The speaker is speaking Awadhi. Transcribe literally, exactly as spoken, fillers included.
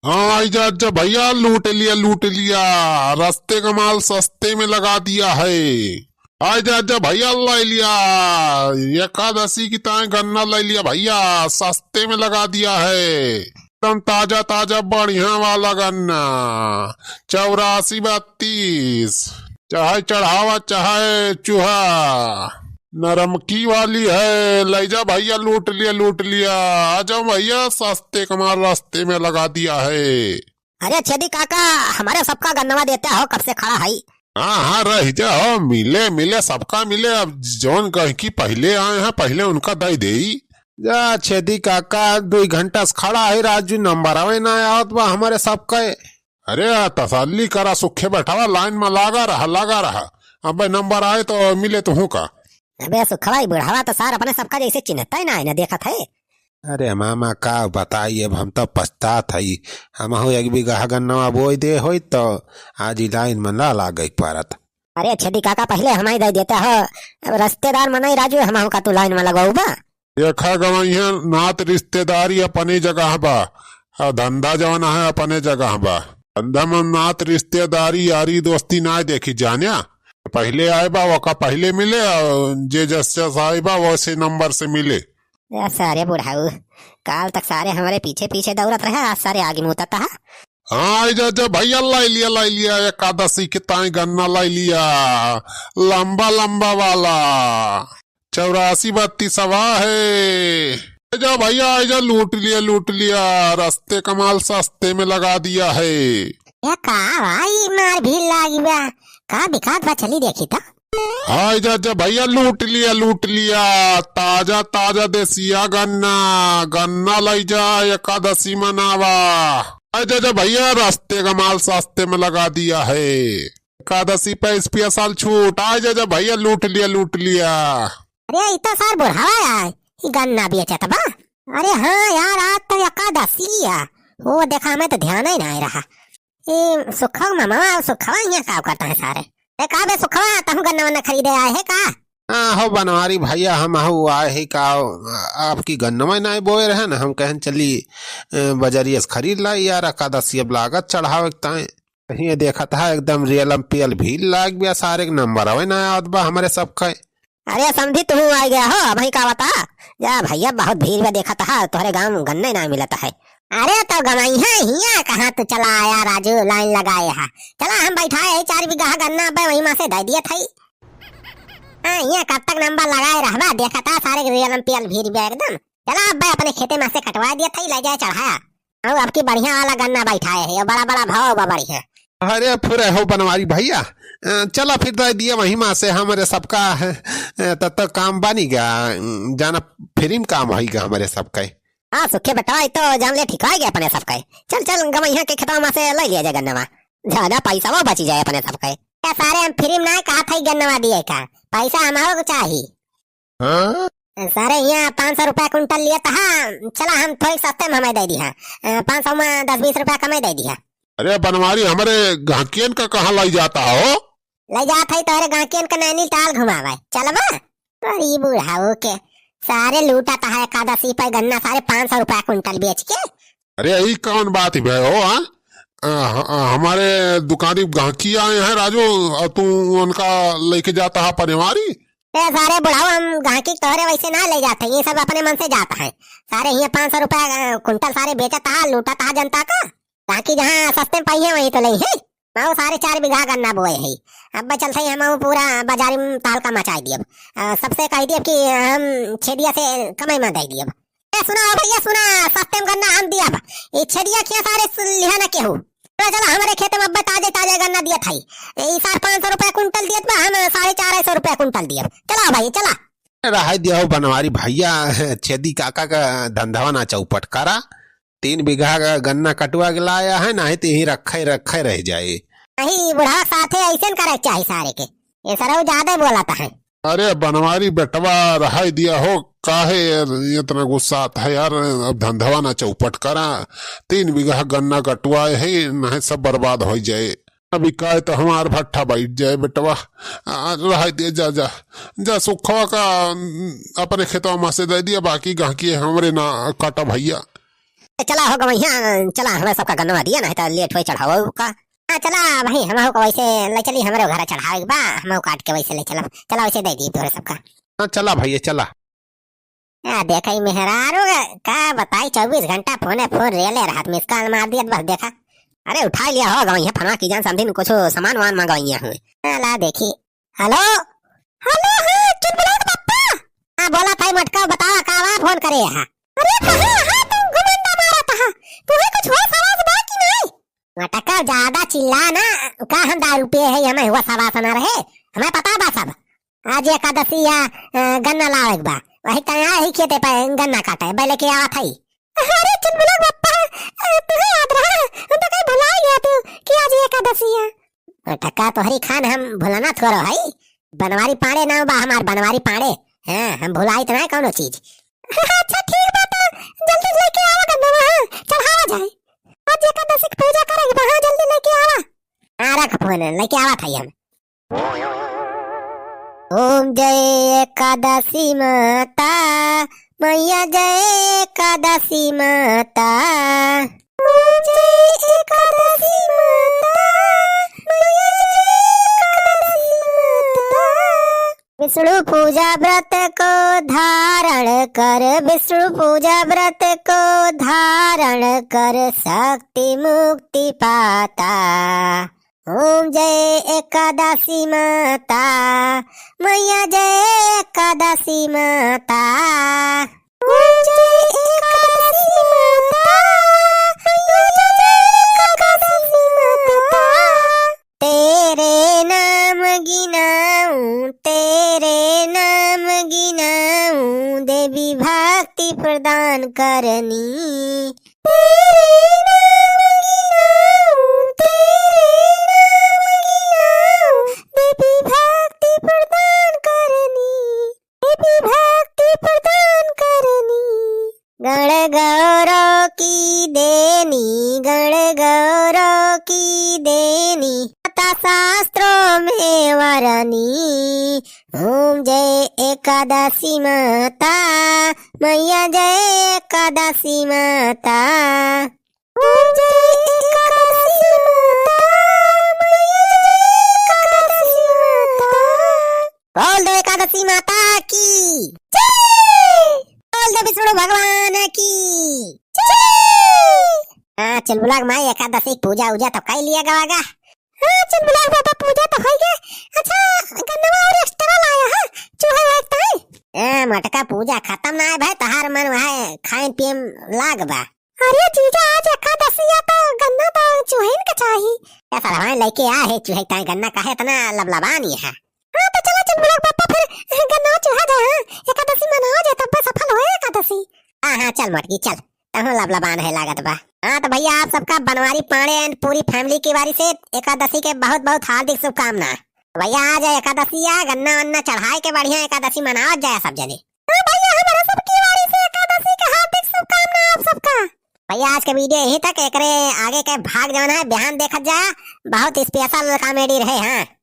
हाँ, आई जा, जा भैया, लूट लिया, लूट लिया, रस्ते का माल सस्ते में लगा दिया है। आई जा, जा भैया, लाई लिया, एकादशी की ताई गन्ना लाई लिया भैया, सस्ते में लगा दिया है, एकदम ताजा ताजा बढ़िया वाला गन्ना, चौरासी बत्तीस, चाहे चढ़ावा चाहे चूहा, नरमकी वाली है, लै जा भैया, लूट लिया, लूट लिया। आ जाओ भैया, सस्ते का माल रस्ते में लगा दिया है। अरे छेदी काका, हमरे सबका गन्नवा देते हो, कब से खड़ा है। हाँ, हाँ, रह जा हो, मिले, मिले, सबका मिले। अब जौन गहकी पहिले आए हैं, पहिले उनका दे देई। जा छेदी काका, दुई घंटा से खड़ा है राजू, नंबर आवे ना आवत बा हमरे सबके। अरे, तसल्ली करा, सुखे बैठावा, लाइन में लागा रहा, लागा रहा। अबे नंबर आए तो मिले तुहूँ का। अबे सुखवा, ई बुढ़ावा तो सार अपने सबका जैसे चिन्हता ही ना है, ना देखत है। अरे मामा, का बताई, अब हम तो पछतात हई। हमहू एक बीघा गन्नवा बोई दे होई तो आज ई लाइन में ना लागे परत। अरे छेदी काका, पहिले हमही दे देता हो। अब रिश्तेदार मनई राजू, हमहू का तू लाइन में लगवाऊ बा। देखा गवइया, नात रिश्तेदारी अपने जगह बा, आ धंधा जवन है अपने जगह बा। धंधा में नात रिश्तेदारी यारी दोस्ती ना देखी जान्या। पहिले आए बा ओका पहिले मिले, और जे जस जस आए बा वैसे नंबर से मिले। ए सारे बुढ़ाऊ, काल तक सारे हमरे पीछे पीछे दौड़त रहे, आज सारे आगे मुतत है। हाँ, आई जा, जा भैया, लाई लिया, लाई लिया, एकादशी के ताई गन्ना लाई लिया, लंबा लंबा वाला, चौरासी बत्तीसवा है। आई जा भैया, आई जा, लूट लिया, लूट लिया, रस्ते का माल सस्ते में लगा दिया है। ए का भाई, मार भीड़ लागी बा, का बिकात बा, चली देखी त। आई जा, जा भैया, लूट लिया, लूट लिया, ताजा ताजा देसिया गन्ना, गन्ना लाई जा, एकादशी मनावा। आई जा, जा भैया, रस्ते का माल सस्ते में लगा दिया है, एकादशी पे स्पेशल छूट। आई जा, जा भैया, लूट लिया, लूट लिया। अरे, ई तो सार बुढ़ावा है, ई गन्ना बेचत बा। अरे हाँ यार, आज तो एकादशी है, वो देखा, हमें तो ध्यान ही ना रहा। ए, सुखवा मामा, सुखवा यहाँ का करता है सारे? ए, का बे सुखवा, तहु गन्ना वन्ना खरीदे आए है का? हाँ हो बनवारी भैया, हमहू आए ही का, आपकी गन्नवा नाहीं बोए रहे न, हम कहन चली, ए, बजरिया से खरीद लाई यार, एकादशी अब लागत चढ़ावे के ताई। हियाँ देखत हा एकदम रियलम पियल भीड़ लाग गया, सारे के नंबर अवे ना आवत बा हमरे सबके। अरे समधी, तुहू आ गया हो, अबही का बता? जा भैया, बहुत भीड़ बा, देखत हा, तोहरे गाँव गन्ने ना मिलत है। अरे तो गवइया हियाँ कहाँ तू चला आया राजू, लाइन लगाए हा। चला हम बैठाए है चार बीघा गन्ना, अबे वहीं मा से दे दिया था। हाँ, हियाँ कब तक नंबर लगाए रहबा, देखत हा सारे के रियलम पियल भीड़ बा एकदम। चला अबे अपने खेते मा से कटवा दिया था, ले जाए चढ़ाया। और अब की बढ़िया वाला गन्ना बैठाए है, बड़ा बड़ा भाव बा बढ़िया। अरे फुरे हो बनवारी भैया, अ, चला फिर दे दिया वहीं मा से हमरे सबका, अ, तब तक काम बनी गया, अ, जाना फ्री में काम होइगा हमरे सबके। हाँ सुखे बेटवा, ई तो जान ले ठीक हो गया अपने सबके। चल चल गवइया के खेतवा मा से ले लिया जाए गन्नवा, ज्यादा पैसा वो बची जाए अपने सबके। ए सारे हम फ्री में ना कहा था गन्नवा दिए का, पैसा हमारो को चाही। हाँ? सारे हियाँ पाँच सौ रुपया कुंटल लिया था, चला हम थोड़ी सस्ते में हमें दे दिया, अ, पाँच सौ में दस बीस रुपया कमे दे दिया। अरे बनवारी, हमरे गाहकियन का कहाँ लाई जाता हो? ले जात है तोहरे गाहकियन का नैनीताल घुमावे, चलबा? अरे बुढ़ाऊ के, सारे लूटत है एकादशी पे गन्ना सारे पाँच सौ रुपया कुंटल बेच के। अरे ई कौन बात है भाई हो, हाँ? अ, ह-, अ, हमारे दुकानी गाहकी आए हैं राजू, और तू उनका लेके जाता है बनवारी? ए सारे बुढ़ाऊ, हम गाहकी तोहरे वैसे ना ले जाते, ये सब अपने मन से जाता है। सारे हियाँ पाँच सौ रुपया, अ, कुंटल सारे बेचत हा, लूटत हा जनता का। गाहकी जहाँ सस्ते में पाई है वहीं तो ले है। माऊ सारे चार बीघा गन्ना बोए है। अब चलते ही हम पूरा बाजारी में तहलका मचाई दियब। अ, सबसे कह दियब कि हम छेदिया से कमाई में दे दियब। ए सुना हो भैया सुना, सस्ते में गन्ना हम दियब। ई छेदिया खिया सारे सु-, लिहा ना केहू। चला, चला, हमरे खेते में अब्बे ताजे, ताजे गन्ना दिया था। ए, ई सार पाँच सौ रुपया कुंटल दियत बा, हम साढ़े चार सौ रुपया कुंटल दियब। चला भाई, चला। रहाई दिया हो बनवारी भैया, छेदी काका का धंधवा ना चौपट करा। तीन बीघा का गन्ना कटवा के लाया है, नाहीं तो यहीं रखे, रखे रह जाए। नहीं, बुढ़ा साथे ऐसे न करे के चाही सारे के। ये सरऊ ज्यादा बोलत है। अरे बनवारी बेटवा, रहाई दिया हो, काहे इतना गुस्सात है यार? अब धंधवा ना चौपट करा, तीन बीघा गन्ना कटवाए है, नहीं सब बर्बाद हो जाए। अभी काहे तो हमार भट्ठा बैठ जाए बेटवा। आ, रहाई दिया, जा, जा, जा सुखवा का, अम, अपने खेतवा मा से दे दिया, बाकी गाहकी हमरे ना काटा भैया। चला हो गवैया, चला हमरे सबका गन्नवा दिया, नहीं तो लेट होई चढ़ावा का। हाँ चला भाई, हमहू का वैसे ले चली, हमरे घर चढ़ावे के बा, हमहू काट के वैसे ले चला। चला वैसे दे दी तोहरे सबका। हाँ चला भैया चला। आ देखा ई मेहरारू का, का बताई, चउबीस घंटा फोने फोन रेले रहत, मिस कॉल मार दियत बस देखा। अरे उठाइ लिया हो गवैया, फनवा की जान समधिन कुछ सामान वान मंगवैया हुए। हाँ ला देखी। हेलो। हेलो, हाँ, चुलबुलाक बप्पा। हाँ, बोला ताई मोटका, बतावा, का बा फोन करे हा? अरे, कहाँ हा तू गुमंडा मारत हा? तुहे कुछ होश आवाज बा कि नहीं? मोटका, ज्यादा चिल्ला ना, का हम दारू पिए है, हमें होश आवाज ना रहे, हमें पता बा सब। आज एकादशी या, अ, गन्ना लावे के बा, वही तैयार ही खेते पे गन्ना काटे, बैले के आवत हई। अरे चुलबुला बप्पा, अ, तुहे याद रहा? हम तो कहीं भुला गया तू कि आज एकादशी है। टका तोहरी खान हम भुलाना थोरो हई। बनवारी पांड़े नाम बा हमार, बनवारी पांड़े। हाँ, हम भुलाई तो ना कौनो चीज। अच्छा ठीक बा, तो जल्दी लेके आवा गन्नवा, हाँ, चढ़ावा जाए। आज एकादशी की पूजा करे के बा, हाँ, जल्दी लेके आवा। हाँ, रख फोन, लेके आवा था हम। ओम जय एकादशी माता, मैया जय एकादशी माता। ओम जय एकादशी माता, मैया जय एकादशी माता। विष्णु पूजा व्रत को धारण कर, विष्णु पूजा व्रत को धारण कर, शक्ति मुक्ति पाता। ओम जय एकादशी माता, मैया जय एकादशी माता। ओम जय एकादशी माता, मैया जय एकादशी माता। तेरे नाम गिनाऊं, तेरे नाम गिनाऊं, देवी भक्ति प्रदान करनी। तेरे नाम गिनाऊं, तेरे नाम गिनाऊं, देवी भक्ति प्रदान करनी, देवी भक्ति प्रदान करनी। गण गौरव की देनी, गण गौरव की देनी, माता शास्त्रों में वरनी। ओम जय एकादशी माता, मैया जय एकादशी माता। ओम जय एकादशी माता, मैया जय एकादशी माता। बोल दो एकादशी माता की जय। बोल दो विष्णु भगवान की जय। हाँ, चुलबुला के माई एकादशी की पूजा उजा तो कइ लिया गवा गा। हाँ, चुलबुला के बाबा पूजा तो होइ गए। अच्छा, गन्नवा और extra लाया है, चूहे वास्ते है। ए, मोटका पूजा खतम ना है भाई, तहार मन वह खाइन पिए में लाग बा। अरे जीजा, आज एकादशी है तो गन्ना तो चूहन का चाही। ए सरवाइन लेके आ है चूहे ताई गन्ना, काहे इतना लबलबानी है? हाँ तो चला चुलबुला के पापा फिर गन्ना चूहा जाए, हाँ, एकादशी मनावा जाए तब सफल होए एकादशी। हाँ हाँ चल मोटकी चल, तहूँ लबलबान है लागत बा। हाँ तो भैया आप सबका बनवारी पांड़े and पूरी family की वारी से एकादशी के बहुत बहुत हार्दिक शुभकामना। भैया आज एकादशी आ, गन्ना वन्ना चढ़ाए के बढ़िया एकादशी मनावत जाए सब जने। हाँ भैया, हमरा सबकी वारी से एकादशी के हार्दिक शुभकामना आप सबका। भैया, आज के video यहीं तक, एकरे आगे के भाग जौन है, बिहान देखत जा, बहुत special comedy रहे, हाँ।